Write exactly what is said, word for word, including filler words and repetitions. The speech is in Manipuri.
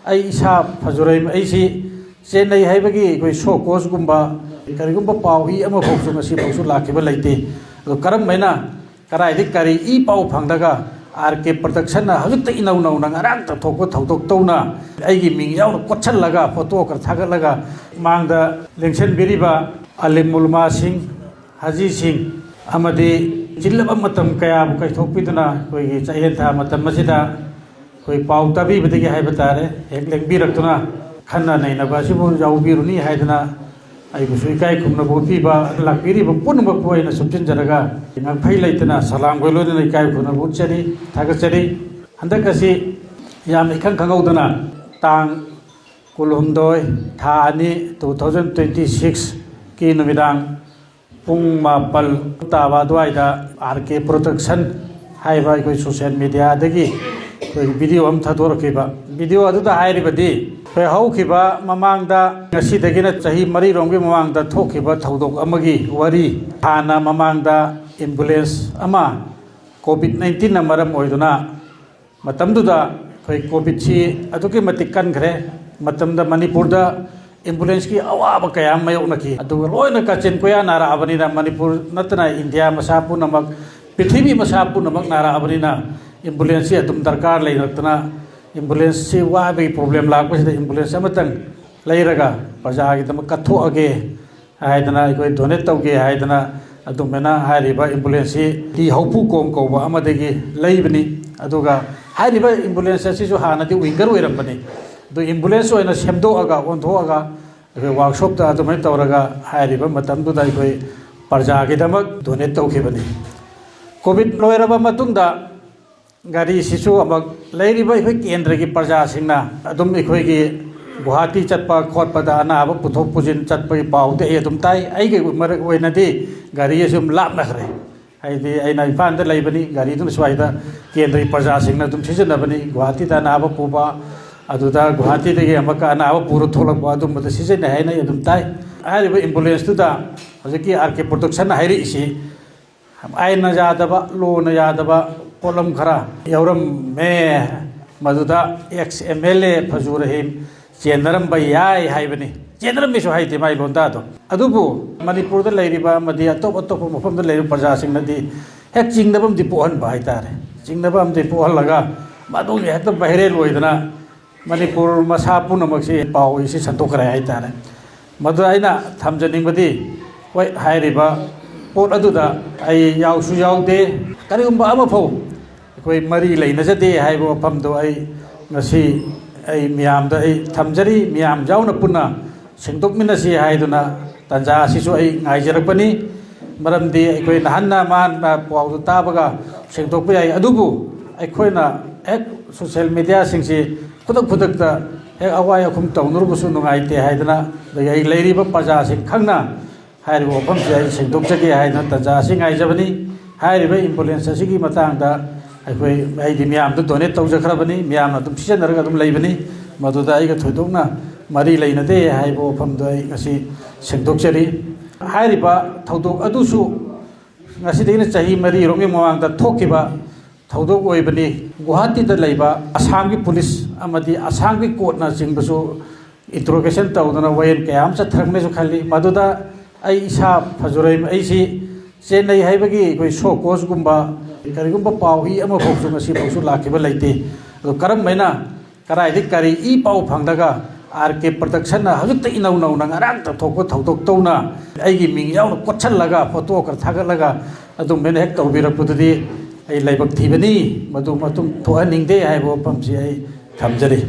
ꯑꯩ ꯏꯁꯥ ꯐꯖꯨꯔꯩ, ꯑꯩꯁꯤ ꯆꯦꯟꯅꯩ ꯍꯥꯏꯕꯒꯤ ꯑꯩꯈꯣꯏ ꯁꯣ ꯀꯣꯁꯀꯨꯝꯕ ꯀꯔꯤꯒꯨꯝꯕ ꯄꯥꯎ ꯏ ꯑꯃꯐꯥꯎꯁꯨ ꯉꯁꯤꯐꯥꯎꯁꯨ ꯂꯥꯛꯈꯤꯕ ꯂꯩꯇꯦ꯫ ꯑꯗꯣ ꯀꯔꯝꯕꯅ ꯀꯗꯥꯏꯗꯒꯤ ꯀꯔꯤ ꯏ ꯄꯥꯎ ꯐꯪꯂꯒ ꯑꯥꯔ ꯀꯦ ꯄ꯭ꯔꯗꯛꯁꯟꯅ ꯍꯧꯖꯤꯛꯇ ꯏꯅꯧ ꯅꯧꯅ ꯉꯔꯥꯡꯇ ꯊꯣꯛꯄ ꯊꯧꯗꯣꯛ ꯇꯧꯅ ꯑꯩꯒꯤ ꯃꯤꯡ ꯌꯥꯎꯅ ꯀꯣꯠꯁꯤꯜꯂꯒ ꯐꯣꯇꯣ ꯈꯔ ꯊꯥꯒꯠꯂꯒ ꯃꯥꯡꯗ ꯂꯦꯡꯁꯤꯟꯕꯤꯔꯤꯕ ꯑꯂꯤꯝ ꯎꯂꯃꯥꯁꯤꯡ, ꯍꯥꯖꯤꯁꯤꯡ ꯑꯃꯗꯤ ꯆꯤꯜꯂꯕ ꯃꯇꯝ ꯀꯌꯥꯕꯨ ꯀꯥꯏꯊꯣꯛꯄꯤꯗꯨꯅ ꯑꯩꯈꯣꯏꯒꯤ ꯆꯥꯛꯍꯦꯟ ꯊꯥ ꯃꯇꯝ ꯑꯁꯤꯗ ꯑꯩꯈꯣꯏ ꯄꯥꯎ ꯇꯥꯕꯤꯕꯗꯒꯤ ꯍꯥꯏꯕ ꯇꯥꯔꯦ, ꯍꯦꯛ ꯂꯦꯡꯕꯤꯔꯛꯇꯨꯅ ꯈꯟꯅ ꯅꯩꯅꯕ ꯑꯁꯤꯕꯨ ꯌꯥꯎꯕꯤꯔꯨꯅꯤ ꯍꯥꯏꯗꯅ ꯑꯩꯕꯨꯁꯨ ꯏꯀꯥꯏ ꯈꯨꯝꯅꯕ ꯎꯠꯄꯤꯕ ꯂꯥꯛꯄꯤꯔꯤꯕ ꯄꯨꯝꯅꯃꯛꯄꯨ ꯑꯩꯅ ꯁꯨꯞꯆꯤꯟꯖꯔꯒ ꯉꯛꯐꯩ ꯂꯩꯇꯅ ꯁꯂꯥꯝꯒ ꯂꯣꯏꯅꯅ ꯏꯀꯥꯏ ꯈꯨꯝꯅꯕ ꯎꯠꯆꯔꯤ, ꯊꯥꯒꯠꯆꯔꯤ꯫ ꯍꯟꯗꯛ ꯑꯁꯤ ꯌꯥꯝꯅ ꯏꯈꯪ ꯈꯪꯍꯧꯗꯅ ꯇꯥꯡ ꯀꯨꯟꯍꯨꯝꯗꯣꯏ, ꯊꯥ ꯑꯅꯤ, two thousand twenty six ꯀꯤ ꯅꯨꯃꯤꯗꯥꯡ ꯄꯨꯡ ꯃꯥꯄꯜ ꯇꯥꯕ ꯑꯗꯨꯋꯥꯏꯗ ꯑꯥꯔ ꯀꯦ ꯄ꯭ꯔꯣꯗꯛꯁꯟ ꯍꯥꯏꯕ ꯑꯩꯈꯣꯏ ꯁꯣꯁꯤꯌꯦꯜ ꯃꯦꯗꯤꯌꯥꯗꯒꯤ ꯑꯩꯈꯣꯏꯒꯤ ꯚꯤꯗꯤꯑꯣ ꯑꯃ ꯊꯥꯗꯣꯔꯛꯈꯤꯕ꯫ ꯚꯤꯗꯤꯑꯣ ꯑꯗꯨꯗ ꯍꯥꯏꯔꯤꯕꯗꯤ ꯑꯩꯈꯣꯏ ꯍꯧꯈꯤꯕ ꯃꯃꯥꯡꯗ, ꯉꯁꯤꯗꯒꯤꯅ ꯆꯍꯤ ꯃꯔꯤꯔꯣꯝꯒꯤ ꯃꯃꯥꯡꯗ ꯊꯣꯛꯈꯤꯕ ꯊꯧꯗꯣꯛ ꯑꯃꯒꯤ ꯋꯥꯔꯤ꯫ ꯍꯥꯟꯅ ꯃꯃꯥꯡꯗ ꯑꯦꯝꯕꯨꯂꯦꯟꯁ ꯑꯃ ꯀꯣꯚꯤꯗ ꯅꯥꯏꯟꯇꯤꯟꯅ ꯃꯔꯝ ꯑꯣꯏꯗꯨꯅ ꯃꯇꯝꯗꯨꯗ ꯑꯩꯈꯣꯏ ꯀꯣꯚꯤꯗꯁꯤ ꯑꯗꯨꯛꯀꯤ ꯃꯇꯤꯛ ꯀꯟꯈ꯭ꯔꯦ꯫ ꯃꯇꯝꯗ ꯃꯅꯤꯄꯨꯔꯗ ꯑꯦꯝꯕꯨꯂꯦꯟꯁꯀꯤ ꯑꯋꯥꯕ ꯀꯌꯥ ꯑꯃ ꯃꯥꯌꯣꯛꯅꯈꯤ꯫ ꯑꯗꯨꯒ ꯂꯣꯏꯅ ꯀꯥꯆꯤꯟ ꯀꯣꯌꯥ ꯅꯥꯔꯛꯑꯕꯅꯤꯅ, ꯃꯅꯤꯄꯨꯔ ꯅꯠꯇꯅ ꯏꯟꯗꯤꯌꯥ ꯃꯁꯥ ꯄꯨꯝꯅꯃꯛ, ꯄ꯭ꯔꯤꯊꯤꯕꯤ ꯃꯁꯥ ꯄꯨꯝꯅꯃꯛ ꯅꯥꯔꯛꯑꯕꯅꯤꯅ, ꯑꯦꯝꯕꯨꯂꯦꯟꯁꯁꯤ ꯑꯗꯨꯝ ꯗꯔꯀꯥꯔ ꯂꯩꯔꯛꯇꯅ, ꯑꯦꯝꯕꯨꯂꯦꯟꯁꯁꯤ ꯋꯥꯕꯒꯤ ꯄ꯭ꯔꯣꯕ꯭ꯂꯦꯝ ꯂꯥꯛꯄꯁꯤꯗ ꯑꯦꯝꯕꯨꯂꯦꯟꯁ ꯑꯃꯇꯪ ꯂꯩꯔꯒ ꯄ꯭ꯔꯖꯥꯒꯤꯗꯃꯛ ꯀꯠꯊꯣꯛꯑꯒꯦ ꯍꯥꯏꯗꯅ, ꯑꯩꯈꯣꯏ ꯗꯣꯅꯦꯠ ꯇꯧꯒꯦ ꯍꯥꯏꯗꯅ ꯑꯗꯨꯃꯥꯏꯅ ꯍꯥꯏꯔꯤꯕ ꯑꯦꯝꯕꯨꯂꯦꯟꯁꯁꯤ ꯗꯤ ꯍꯧꯄꯨ ꯀꯣꯝ ꯀꯧꯕ ꯑꯃꯗꯒꯤ ꯂꯩꯕꯅꯤ꯫ ꯑꯗꯨꯒ ꯍꯥꯏꯔꯤꯕ ꯑꯦꯝꯕꯨꯂꯦꯟꯁ ꯑꯁꯤꯁꯨ ꯍꯥꯟꯅꯗꯤ ꯋꯤꯡꯒꯔ ꯑꯣꯏꯔꯝꯕꯅꯤ꯫ ꯑꯗꯨ ꯑꯦꯝꯕꯨꯂꯦꯟꯁ ꯑꯣꯏꯅ ꯁꯦꯝꯗꯣꯛꯑꯒ, ꯑꯣꯟꯊꯣꯛꯑꯒ, ꯑꯩꯈꯣꯏ ꯋꯥꯔꯛꯁꯣꯞꯇ ꯑꯗꯨꯃꯥꯏꯅ ꯇꯧꯔꯒ ꯍꯥꯏꯔꯤꯕ ꯃꯇꯝꯗꯨꯗ ꯑꯩꯈꯣꯏ ꯄ꯭ꯔꯖꯥꯒꯤꯗꯃꯛ ꯗꯣꯅꯦꯠ ꯇꯧꯈꯤꯕꯅꯤ꯫ ꯀꯣꯚꯤꯗ ꯂꯣꯏꯔꯕ ꯃꯇꯨꯡꯗ ꯒꯥꯔꯤꯁꯤꯁꯨ ꯑꯃꯨꯛ ꯂꯩꯔꯤꯕ ꯑꯩꯈꯣꯏ ꯀꯦꯟꯗ꯭ꯔꯒꯤ ꯄ꯭ꯔꯖꯥꯁꯤꯡꯅ ꯑꯗꯨꯝ ꯑꯩꯈꯣꯏꯒꯤ ꯒꯨꯋꯥꯍꯥꯇꯤ ꯆꯠꯄ ꯈꯣꯠꯄꯗ ꯑꯅꯥꯕ ꯄꯨꯊꯣꯛ ꯄꯨꯁꯤꯟ ꯆꯠꯄꯒꯤ ꯄꯥꯎꯗꯤ ꯑꯩ ꯑꯗꯨꯝ ꯇꯥꯏ꯫ ꯑꯩꯒꯤ ꯃꯔꯛ ꯑꯣꯏꯅꯗꯤ ꯒꯥꯔꯤ ꯑꯁꯤ ꯑꯗꯨꯝ ꯂꯥꯞꯅꯈ꯭ꯔꯦ꯫ ꯍꯥꯏꯗꯤ ꯑꯩꯅ ꯏꯝꯐꯥꯜꯗ ꯂꯩꯕꯅꯤ, ꯒꯥꯔꯤꯗꯨꯅ ꯁ꯭ꯋꯥꯏꯗ ꯀꯦꯟꯗ꯭ꯔꯒꯤ ꯄ꯭ꯔꯖꯥꯁꯤꯡꯅ ꯑꯗꯨꯝ ꯁꯤꯖꯤꯟꯅꯕꯅꯤ꯫ ꯒꯨꯋꯥꯍꯥꯇꯤꯗ ꯑꯅꯥꯕ ꯄꯨꯕ, ꯑꯗꯨꯗ ꯒꯨꯋꯥꯍꯥꯇꯤꯗꯒꯤ ꯑꯃꯨꯛꯀ ꯑꯅꯥꯕ ꯄꯨꯔ ꯊꯣꯛꯂꯛꯄ, ꯑꯗꯨꯝꯕꯗ ꯁꯤꯖꯤꯟꯅꯩ ꯍꯥꯏꯅ ꯑꯩ ꯑꯗꯨꯝ ꯇꯥꯏ꯫ ꯍꯥꯏꯔꯤꯕ ꯑꯦꯝꯕꯨꯂꯦꯟꯁꯇꯨꯗ ꯍꯧꯖꯤꯛꯀꯤ ꯑꯥꯔ ꯀꯦ ꯄ꯭ꯔꯣꯗꯛꯁꯟ ꯍꯥꯏꯔꯛꯏꯁꯤ ꯑꯥꯏꯟꯅ ꯌꯥꯗꯕ, ꯂꯣꯅ ꯌꯥꯗꯕ ꯄꯣꯠꯂꯝ ꯈꯔ ꯌꯥꯎꯔꯝꯃꯦ꯫ ꯃꯗꯨꯗ X M L A ꯐꯖꯨ Rahim ꯆꯦꯟꯅꯔꯝꯕ ꯌꯥꯏ ꯍꯥꯏꯕꯅꯤ꯫ ꯆꯦꯟꯅꯔꯝꯃꯤꯁꯨ ꯍꯥꯏꯗꯦ ꯃꯥꯏ ꯂꯣꯟꯗꯥꯗꯣ꯫ ꯑꯗꯨꯕꯨ ꯃꯅꯤꯄꯨꯔꯗ ꯂꯩꯔꯤꯕ ꯑꯃꯗꯤ ꯑꯇꯣꯞ ꯑꯇꯣꯞꯄ ꯃꯐꯝꯗ ꯂꯩꯔꯤꯕ ꯄ꯭ꯔꯖꯥꯁꯤꯡꯅꯗꯤ ꯍꯦꯛ ꯆꯤꯡꯅꯕ ꯑꯃꯗꯤ ꯄꯣꯛꯍꯟꯕ ꯍꯥꯏꯇꯥꯔꯦ꯫ ꯆꯤꯡꯅꯕ ꯑꯃꯗꯤ ꯄꯣꯛꯍꯜꯂꯒ ꯃꯗꯨꯒꯤ ꯍꯦꯛꯇ ꯚꯥꯏꯔꯦꯜ ꯑꯣꯏꯗꯅ ꯃꯅꯤꯄꯨꯔ ꯃꯁꯥ ꯄꯨꯝꯅꯃꯛꯁꯤ ꯄꯥꯎ ꯑꯁꯤ ꯁꯟꯗꯣꯛꯈ꯭ꯔꯦ ꯍꯥꯏꯇꯥꯔꯦ꯫ ꯃꯗꯨꯗ ꯑꯩꯅ ꯊꯝꯖꯅꯤꯡꯕꯗꯤ, ꯍꯣꯏ, ꯍꯥꯏꯔꯤꯕ ꯄꯣꯠ ꯑꯗꯨꯗ ꯑꯩ ꯌꯥꯎꯁꯨ ꯌꯥꯎꯗꯦ, ꯀꯔꯤꯒꯨꯝꯕ ꯑꯃꯐꯥꯎ ꯑꯩꯈꯣꯏ ꯃꯔꯤ ꯂꯩꯅꯖꯗꯦ ꯍꯥꯏꯕ ꯋꯥꯐꯝꯗꯣ ꯑꯩ ꯉꯁꯤ ꯑꯩ ꯃꯤꯌꯥꯝꯗ ꯑꯩ ꯊꯝꯖꯔꯤ꯫ ꯃꯤꯌꯥꯝ ꯌꯥꯎꯅ ꯄꯨꯟꯅ ꯁꯦꯡꯗꯣꯛꯃꯤꯟꯅꯁꯤ ꯍꯥꯏꯗꯨꯅ ꯇꯥꯟꯖꯥ ꯑꯁꯤꯁꯨ ꯑꯩ ꯉꯥꯏꯖꯔꯛꯄꯅꯤ꯫ ꯃꯔꯝꯗꯤ ꯑꯩꯈꯣꯏ ꯅꯍꯥꯟꯅ ꯃꯥꯅ ꯄꯥꯎꯗꯨ ꯇꯥꯕꯒ ꯁꯦꯡꯗꯣꯛꯄ ꯌꯥꯏ, ꯑꯗꯨꯕꯨ ꯑꯩꯈꯣꯏꯅ ꯍꯦꯛ ꯁꯣꯁꯤꯌꯦꯜ ꯃꯦꯗꯤꯌꯥꯁꯤꯡꯁꯤ ꯈꯨꯗꯛ ꯈꯨꯗꯛꯇ ꯍꯦꯛ ꯑꯋꯥꯏ ꯑꯈꯨꯝ ꯇꯧꯅꯔꯨꯕꯁꯨ ꯅꯨꯡꯉꯥꯏꯇꯦ ꯍꯥꯏꯗꯅ, ꯑꯗꯒꯤ ꯑꯩ ꯂꯩꯔꯤꯕ ꯄ꯭ꯔꯖꯥꯁꯤꯡ ꯈꯪꯅ ꯍꯥꯏꯔꯤꯕ ꯋꯥꯐꯝꯁꯤ ꯑꯩ ꯁꯦꯡꯗꯣꯛꯆꯒꯦ ꯍꯥꯏꯗꯅ ꯇꯥꯟꯖꯥ ꯑꯁꯤ ꯉꯥꯏꯖꯕꯅꯤ꯫ ꯍꯥꯏꯔꯤꯕ ꯑꯦꯝꯕꯨꯂꯦꯟꯁ ꯑꯁꯤꯒꯤ ꯃꯇꯥꯡꯗ ꯑꯩꯈꯣꯏ, ꯑꯩꯗꯤ ꯃꯤꯌꯥꯝꯗ ꯗꯣꯅꯦꯠ ꯇꯧꯖꯈ꯭ꯔꯕꯅꯤ, ꯃꯤꯌꯥꯝꯅ ꯑꯗꯨꯝ ꯁꯤꯖꯤꯟꯅꯔꯒ ꯑꯗꯨꯝ ꯂꯩꯕꯅꯤ꯫ ꯃꯗꯨꯗ ꯑꯩꯒ ꯊꯣꯏꯗꯣꯛꯅ ꯃꯔꯤ ꯂꯩꯅꯗꯦ ꯍꯥꯏꯕ ꯋꯥꯐꯝꯗꯣ ꯑꯩ ꯉꯁꯤ ꯁꯦꯡꯗꯣꯛꯆꯔꯤ꯫ ꯍꯥꯏꯔꯤꯕ ꯊꯧꯗꯣꯛ ꯑꯗꯨꯁꯨ ꯉꯁꯤꯗꯒꯤꯅ ꯆꯍꯤ ꯃꯔꯤꯔꯣꯝꯒꯤ ꯃꯃꯥꯡꯗ ꯊꯣꯛꯈꯤꯕ ꯊꯧꯗꯣꯛ ꯑꯣꯏꯕꯅꯤ꯫ ꯒꯨꯋꯥꯍꯥꯇꯤꯗ ꯂꯩꯕ ꯑꯁꯥꯝꯒꯤ ꯄꯨꯂꯤꯁ ꯑꯃꯗꯤ ꯑꯁꯥꯝꯒꯤ ꯀꯣꯔꯠꯅꯆꯤꯡꯕꯁꯨ ꯏꯟꯇ꯭ꯔꯣꯒꯦꯁꯟ ꯇꯧꯗꯅ ꯋꯥꯌꯦꯜ ꯀꯌꯥ ꯑꯃ ꯆꯠꯊꯔꯝꯒꯅꯤꯁꯨ ꯈꯜꯂꯤ꯫ ꯃꯗꯨꯗ ꯑꯩ ꯏꯁꯥ ꯐꯖꯨꯔꯩ ꯑꯩꯁꯤ ꯆꯦꯟꯅꯩ ꯍꯥꯏꯕꯒꯤ ꯑꯩꯈꯣꯏ ꯁꯣ ꯀꯣꯁꯀꯨꯝꯕ ꯀꯔꯤꯒꯨꯝꯕ ꯄꯥꯎ ꯏ ꯑꯃꯐꯥꯎꯁꯨ ꯉꯁꯤꯐꯥꯎꯁꯨ ꯂꯥꯛꯈꯤꯕ ꯂꯩꯇꯦ꯫ ꯑꯗꯣ ꯀꯔꯝꯕꯅ ꯀꯗꯥꯏꯗꯒꯤ ꯀꯔꯤ ꯏ ꯄꯥꯎ ꯐꯪꯂꯒ ꯑꯥꯔ ꯀꯦ ꯄ꯭ꯔꯗꯛꯁꯟꯅ ꯍꯧꯖꯤꯛꯇ ꯏꯅꯧ ꯅꯧꯅ ꯉꯔꯥꯡꯇ ꯊꯣꯛꯄ ꯊꯧꯗꯣꯛ ꯇꯧꯅ ꯑꯩꯒꯤ ꯃꯤꯡ ꯌꯥꯎꯅ ꯀꯣꯠꯁꯜꯂꯒ ꯐꯣꯇꯣ ꯈꯔ ꯊꯥꯒꯠꯂꯒ ꯑꯗꯨꯝꯕꯅ ꯍꯦꯛ ꯇꯧꯕꯤꯔꯛꯄꯗꯨꯗꯤ ꯑꯩ ꯂꯥꯏꯕꯛ ꯊꯤꯕꯅꯤ꯫ ꯃꯗꯨ ꯃꯇꯨꯡ ꯊꯣꯛꯍꯟꯅꯤꯡꯗꯦ ꯍꯥꯏꯕ ꯋꯥꯐꯝꯁꯤ ꯑꯩ ꯊꯝꯖꯔꯤ꯫